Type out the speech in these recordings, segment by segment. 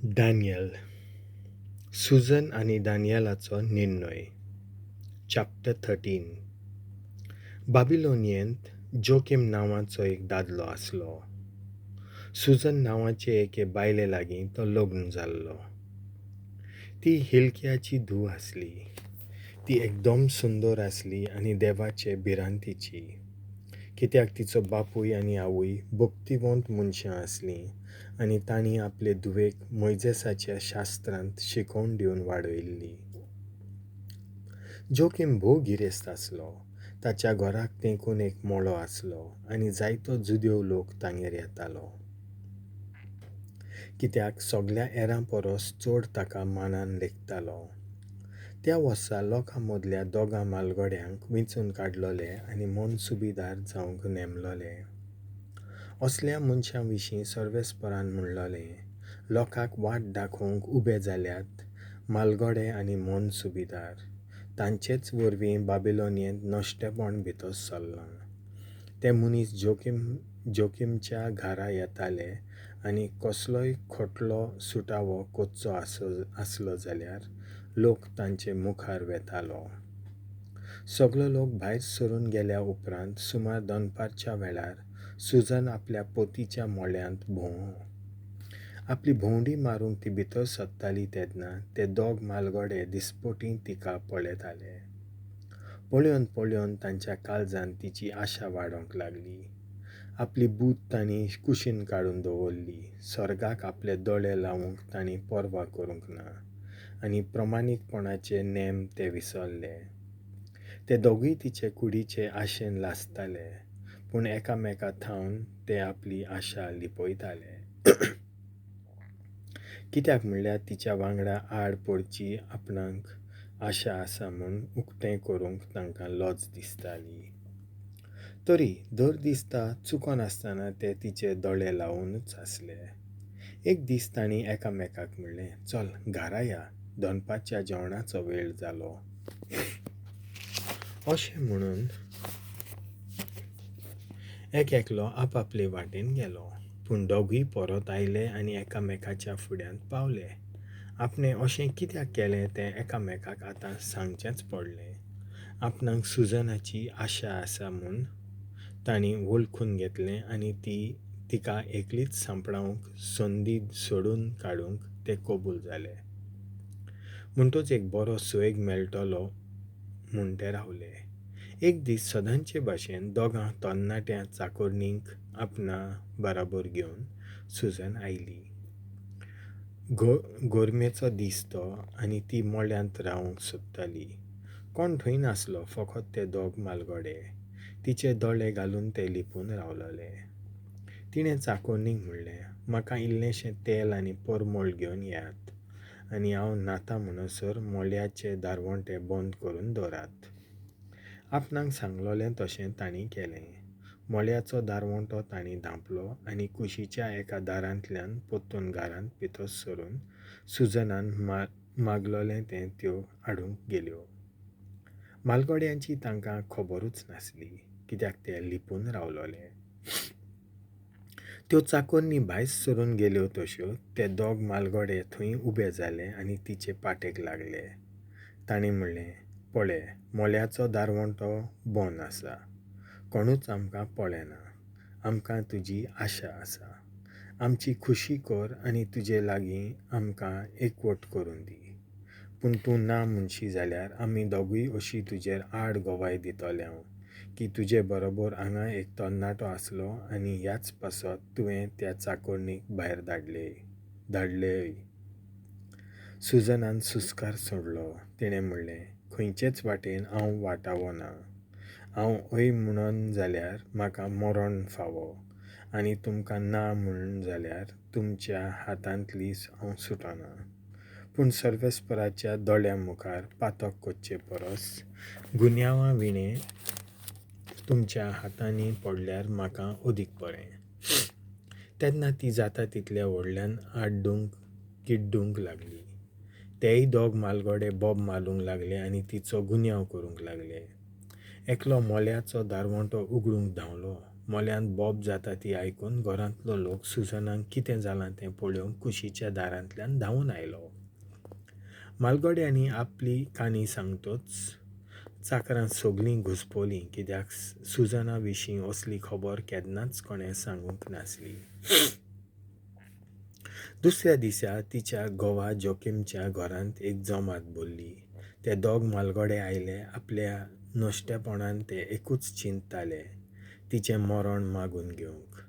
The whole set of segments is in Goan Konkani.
दानियल. सुजन आनी दानियलाचो निर्णय. चॅप्टर 13. बाबिलोनियेंत जोकीम नांवाचो एक दादलो आसलो. सुजन नांवाचे एके बायले लागीं तो लग्न जाल्लो. ती हिलकियाची धूव आसली. ती एकदम सुंदर आसली आनी देवाचे भिरांतीची, कित्याक तिचो बापूय आनी आवय भक्तिवंत मनशां आसलीं आनी तांणी आपले धुवेक मोयजेसाच्या शास्त्रांत शिकवण दिवन वाडयल्ली. जोकीम भोव गिरेस्त आसलो. ताच्या घराक तेंकून एक मळो आसलो आनी जायतो जुदेव लोक तांगेर येतालो, कित्याक सगल्या हेरां परस चड ताका मानान लेखतालो. त्या वर्सा लोकां मदल्या दोगां म्हालगड्यांक वेंचून काडलोले आनी मनसुबीदार जावंक नेमलोले. असल्या मनशां विशीं सर्वेस्परान म्हणलोलें, लोकांक वाट दाखोवंक उबे जाल्यात म्हालगडे आनी मनसुबीदार, तांचेच वरवीं बाबिलोनियेंत नश्टेपण भितर सरलां. ते मनीस जोकीमच्या घरा येताले आनी कसलोय खटलो सुटावो करचो आसलो जाल्यार लोक तांचे मुखार वेतालो. सगलो लोक भायर सरून गेल्या उपरांत सुमार दनपारच्या वेळार सुजन आपल्या पोतीच्या मळ्यांत भोंवो. आपली भोंवडी मारूंक ती भितर सरताली तेन्ना ते दोग म्हालगडे दिसपटी तिका पळयताले. पळोवन पळोवन तांच्या काळजांत तिची आशा वाडोवंक लागली. आपली बूद तांणी कुशीन काडून दवरली. सर्गाक आपले दोळे लावंक तांणी पर्वा करूंक ना आनी प्रमाणीकपणाचे नेम ते विसरले. ते दोगूय तिचे कुडीचे आशेन लासताले, पूण एकामेका थावन ते आपली आशा लिपयताले. कित्याक म्हणल्यार तिच्या वांगडा आड पडची आपणाक आशा आसा म्हूण उक्तें करूंक तांकां लज दिसताली. तरी दर दिसता चुकनासतना ते तिचे दोळे लावनूच आसले. एक दीस तांणी एकामेकाक म्हणलें, चल घरा या, दनपारच्या जेवणाचो वेळ जालो. अशें म्हणून एक एकलो आपापले वाटेन गेलो, पूण दोगूय परत आयले आनी एकामेकाच्या फुड्यांत पावले. आपणें अशें कित्याक केलें तें एकामेकाक आतां सांगचेंच पडलें. आपणाक सुजनाची आशा आसा म्हूण तांणी वळखून घेतलें आनी तिका एकलीच सांपडावंक संदी सोडून काडूंक ते कबूल जाले. म्हणटच एक बरो सोयेग मेळटलो म्हूण ते रावले. एक दीस सदांचे भाशेन दोगां तरणाट्या चाकोरणींक आपणा बराबर घेवन सुजन आयली. गरमेचो दीस तो आनी ती मळ्यांत रावंक सोदताली. कोण थंय नासलो, फकत ते दोग म्हालगडे. तिचे दोळे घालून ते लिपून रावलोले. तिणें चाकोरणीक म्हणलें, म्हाका इल्लेंशें तेल आनी परमळ घेवन येयात आनी हांव न्हाता म्हणसर मळ्याचे दारवंटे बंद करून दवरात. आपणाक सांगलोलें तशें तांणी केलें. मळ्याचो दारवंटो तांणी धांपलो आनी कुशीच्या एका दारांतल्यान परतून घरांत भितर सरून सुजनान मागलोलें तें त्यो हाडूंक गेल्यो. म्हालगड्यांची तांकां खबरूच नासली, कित्याक ते लिपून रावलोले. त्यो चाकोरनी भायर सरून गेल्यो तश्यो ते दोग म्हालगडे थंय उबे जाले आनी तिचे पाटेक लागले. तांणी म्हणलें, पळय, मळ्याचो दारवंटो बंद आसा, कोणूच आमकां पळयना. आमकां तुजी आशा आसा. आमची खुशी कर आनी तुजे लागीं आमकां एकवट करून दी. पूण तूं ना म्हणशी जाल्यार आमी दोगूय अशी तुजेर आड गवाय दितले हांव की तुजे बरोबर हांगा एक तरणाटो आसलो आनी ह्याच पासत तुवें त्या चाकोरणीक भायर धाडलेय. सुजनान सुस्कार सोडलो. तिणें म्हणलें, खंयचेच वाटेन हांव वाटावो ना. हांव हय म्हणून जाल्यार म्हाका मरण फावो आनी तुमकां ना म्हणून जाल्यार तुमच्या हातांतली हांव सुटना. पूण सर्वेस्पराच्या दोळ्यां मुखार पातक करचे परस गुन्यांवा विणें तुमच्या हातांनी पडल्यार म्हाका अदीक बरें. तेन्ना ती जाता तितल्या व्हडल्यान आड्डूंक किड्डूंक लागली. तेय दोग म्हालगडे बोब मारूंक लागले आनी तिचो गुन्यांव करूंक लागले. एकलो मळ्याचो दारवंटो उगडूंक धांवलो. मोल्यांत बोब जाता ती आयकून घरांतलो लोक सुजनाक कितें जालां तें पळोवंक कुशीच्या दारांतल्यान धांवून आयलो. म्हालगड्यांनी आपली काणी सांगतच चाकरां सगलीं घुसपलीं, कित्याक सुजना विशीं असली खबर केन्नाच कोणें सांगूंक नासली. दुसऱ्या दिसा तिच्या घोवा जोकीमच्या घरांत एक जमात भरली. ते दोग म्हालगडे आयले. आपल्या नश्टेपणान ते एकूच चिंतताले, तिचें मरण मागून घेवंक.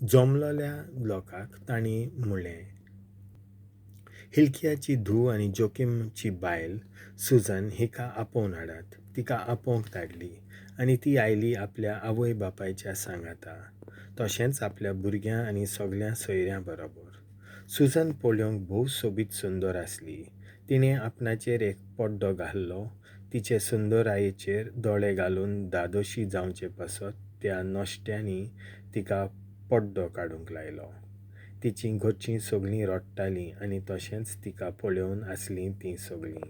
जमलोल्या लोकांक तांणी म्हणलें, हिल्कियाची धूव आनी जोकीमची बायल सुजन हिका आपोवन हाडात. तिका आपोवंक धाडली आनी ती आयली आपल्या आवय बापायच्या सांगाता, तशेंच आपल्या भुरग्यां आनी सगल्या सोयऱ्यां बरोबर. सुजन पळोवंक भोव सोबीत सुंदर आसली. तिणें आपणाचेर एक पड्डो घाल्लो. तिचे सुंदरायेचेर दोळे घालून धादोशी जावचे पासत त्या नश्ट्यांनी तिका पड्डो काडूंक लायलो. तिचीं घरचीं सगलीं रडटालीं आनी तशेंच तिका पळोवन आसलीं तीं सगलीं.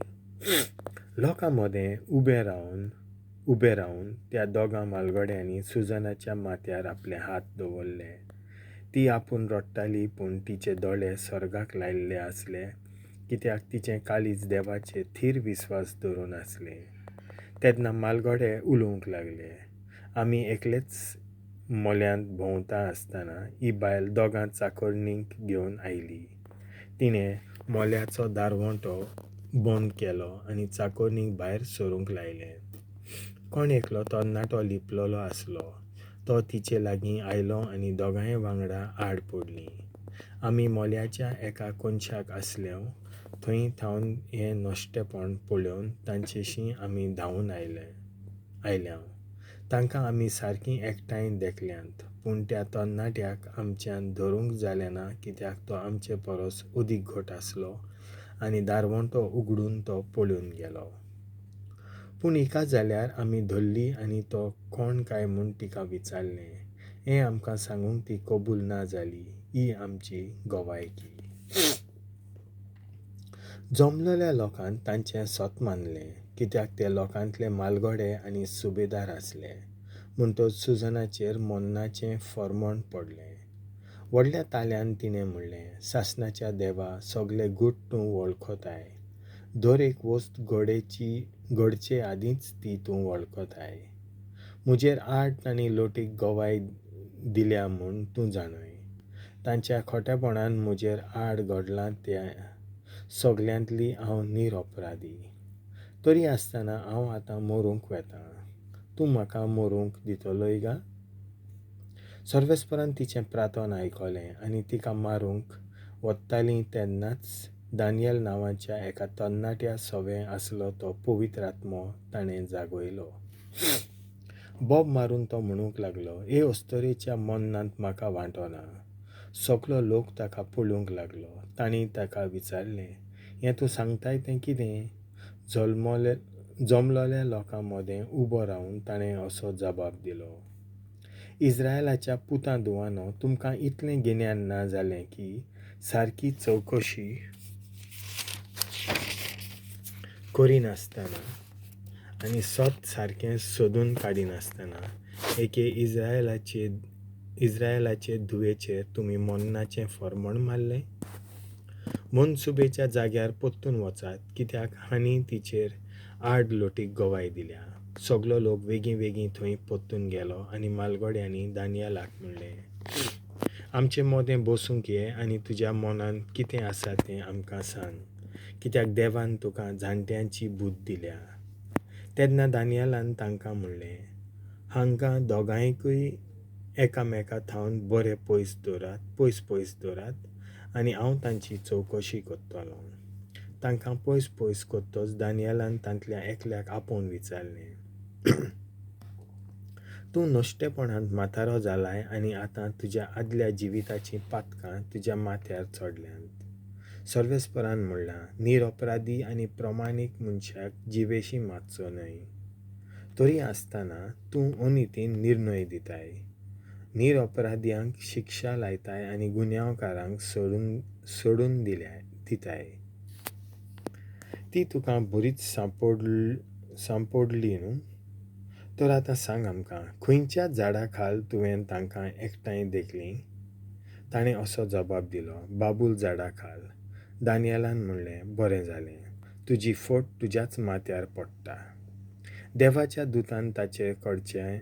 लोकां मदें उबे रावन त्या दोगां म्हालगड्यांनी सुजनाच्या माथ्यार आपले हात दवरले. ती आपूण रडटाली, पूण तिचे दोळे सर्गाक लायिल्ले आसले, कित्याक तिचें काळीज देवाचेर थीर विस्वास दवरून आसलें. तेन्ना म्हालगडे उलोवंक लागले, आमी एकलेच मोल्यांत भोंवता आसतना ही बायल दोगां चाकरणींक घेवन आयली. तिणें मोल्याचो दारवंटो बंद केलो आनी चाकरणीक भायर सरूंक लायलें. कोण एकलो तरणाटो लिपलेलो आसलो. तो तिचे लागीं आयलो आनी दोगांय वांगडा आड पडलीं. आमी मोल्याच्या एका कोनशाक आसले. थंय थावन हें नश्टेपण पळोवन तांचेशी आमी धांवून आयल्या. तांकां आमी सारकीं एकठांय देखल्यांत, पूण त्या तरणाट्याक आमच्यान धरूंक जालें ना, कित्याक तो आमचे परस अदीक घट आसलो आनी दारवंटो उगडून तो पळून गेलो. पूण हिका जाल्यार आमी धरली आनी तो कोण काय म्हूण तिका विचारलें. हें आमकां सांगूंक ती कबूल ना जाली. ही आमची गवायकी. जमलेल्या लोकान तांचें सत मानलें, कित्याक ते लोकांतले म्हालगडे आनी सुबेदार आसले. म्हणटच सुजनाचेर मरणाचें फर्मण पडलें. व्हडल्या ताल्यान तिणें म्हणलें, सासणाच्या देवा, सगले गूट तूं वळखताय. दर एक वस्त घडचे आदींच ती तूं वळखताय. म्हजेर आड तांणी लोटीक गवाय दिल्या म्हूण तूं जाणय. तांच्या खोटेपणान म्हजेर आड घडलां त्या सगल्यांतली हांव निरपराधी. तरी आसतना हांव आतां मरूंक वेतां. तूं म्हाका मरूंक दितलोय गा? सर्वेस्परान तिचें प्रार्थन आयकलें आनी तिका मारूंक वतालीं तेन्नाच दानियल नांवाच्या एका तरणाट्या सवें आसलो तो पवित्र आत्मो ताणें जागयलो. बोब मारून तो म्हणूंक लागलो, हे अस्तरेच्या मरणांत म्हाका वांटो ना. सगलो लोक ताका पळोवंक लागलो. तांणी ताका विचारलें, हें तूं सांगताय तें कितें? जमलोल्या लोकां मदें उबो रावन ताणें असो जबाब दिलो, इस्रायलाच्या पुतां धुवांनो, तुमकां इतलें गिन्यान ना जालें की सारकी चवकशी करिनासतना आनी सत सारकें सोदून काडिनासतना एके इस्रायलाचे धुवेचेर तुमी मरणाचें फर्मण मारलें? मनसुबेच्या जाग्यार परतून वचात, कित्याक हांणी तिचेर आड लोटीक गवाय दिल्या. सगलो लोक वेगीं वेगीं थंय परतून गेलो आनी म्हालगड्यांनी दानियलाक म्हणलें, आमचे मदें बसूंक ये आनी तुज्या मनांत कितें आसा तें आमकां सांग, कित्याक देवान तुका जाणट्यांची बुद्द दिल्या. तेन्ना दानियलान तांकां म्हणलें, हांकां दोगांयकूय एकामेका थावन बरे पयस दवरात आनी हांव तांची चवकशी करतलों. तांकां पयस पयस करतच दानियलान तांतल्या एकल्याक आपोवन विचारलें, तूं नश्टेपणांत म्हातारो जालाय आनी आतां तुज्या आदल्या जिविताचीं पातकां तुज्या माथ्यार चडल्यांत. सर्वेस्परान म्हणलां, निरपराधी आनी प्रमाणीक मनशाक जिवेशी मारचो न्हय. तरी आसतना तूं अनितीन निर्णय दिताय, निरपराध्यांक शिक्षा लायताय आनी गुन्यांवकारांक सोडून दिताय. ती तुका बरीच सांपडली न्हू? तर आतां सांग आमकां, खंयच्या झाडा खाल तुवें तांकां एकठांय देखलीं? ताणें असो जबाब दिलो, बाबूल झाडा खाल. दानियलान म्हणलें, बरें जालें, तुजी फट तुज्याच माथ्यार पडटा. देवाच्या दुतान ताचे कडचें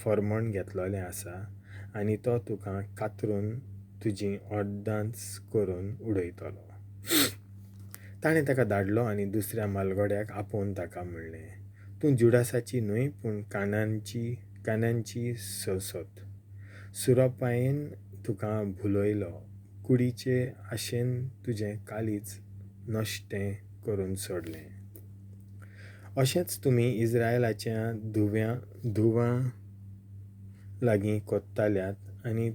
फर्मण घेतलेलें आसा आनी तो तुका कातरून तुजी अर्दांच करून उडयतलो. ताणें ताका धाडलो आनी दुसऱ्या म्हालगड्याक आपोवन ताका म्हणलें, तूं जुडासाची न्हय पूण कानांची सोसत. सुरोपायेन तुका भुलयलो, कुडीचे आशेन तुजें काळीज नश्टें करून सोडलें. अशेंच तुमी इस्रायलाच्या धुवां लागीं कोत्ताल्यात आनी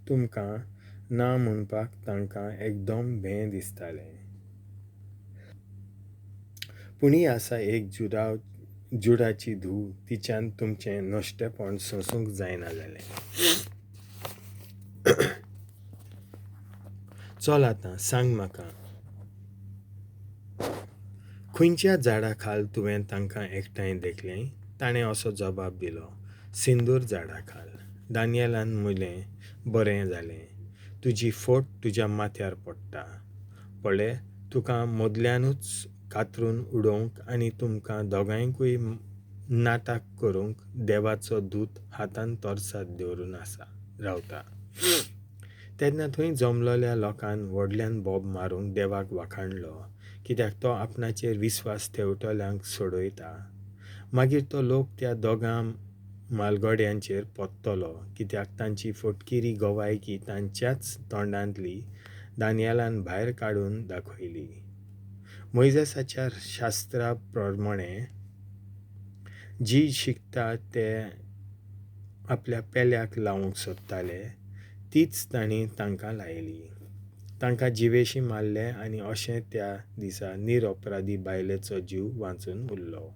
तुमकां ना म्हणपाक तांकां एकदम भें दिसतालें. पूण ही आसा एक जुडाची धूव, तिच्यान तुमचें नश्टेपण सोंसूंक जायना जालें. चल आतां सांग म्हाका, खंयच्या झाडा खाल तुवें तांकां एकठांय देखलें? ताणें असो जबाब दिलो, सिंदूर झाडा खाल. दानियलान म्हणलें, बरें जालें, तुजी फट तुज्या माथ्यार पडटा. पळय, तुका मदल्यानूच कातरून उडोवंक आनी तुमकां दोगांयकूय नाटक करूंक देवाचो दूत हातान तरसाद दवरून आसा रावता. तेन्ना थंय जमलेल्या लोकान व्हडल्यान बोब मारूंक देवाक वाखाणलो, कित्याक तो आपणाचेर विस्वास ठेवतल्यांक सोडयता. मागीर तो लोक त्या दोगां म्हालगड्यांचेर परतलो, कित्याक तांची फटकिरी गवायकी तांच्याच तोंडांतली दानियलान भायर काडून दाखयली. मोयजेसाच्या शास्त्रा प्रमाणे जी शिकता ते आपल्या पेल्याक लावंक सोदताले तीच तांणी तांकां लायली. तांकां जिवेशी मारले आनी अशें त्या दिसा निरअपराधी बायलेचो जीव वांचून उरलो.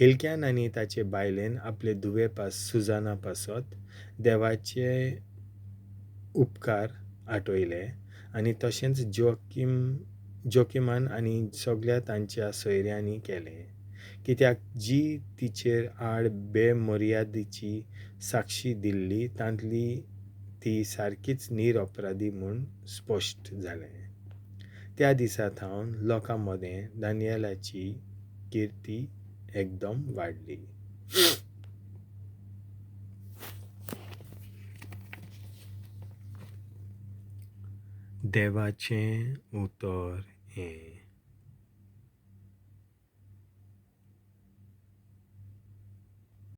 हिलक्यान आनी ताचे बायलेन आपले धुवे सुजाना पासत देवाचे उपकार आठयले आनी तशेंच जोकिमान आनी सगळ्या तांच्या सोयऱ्यांनी केलें, कित्याक जी तिचेर आड बेमर्यादीची साक्षी दिल्ली तांतली ती सारकीच निरअपराधी म्हूण स्पश्ट जालें. त्या दिसा थावन लोकां मदें दानियलाची किर्ती एकदम वाडली. देवाचें उतर हें.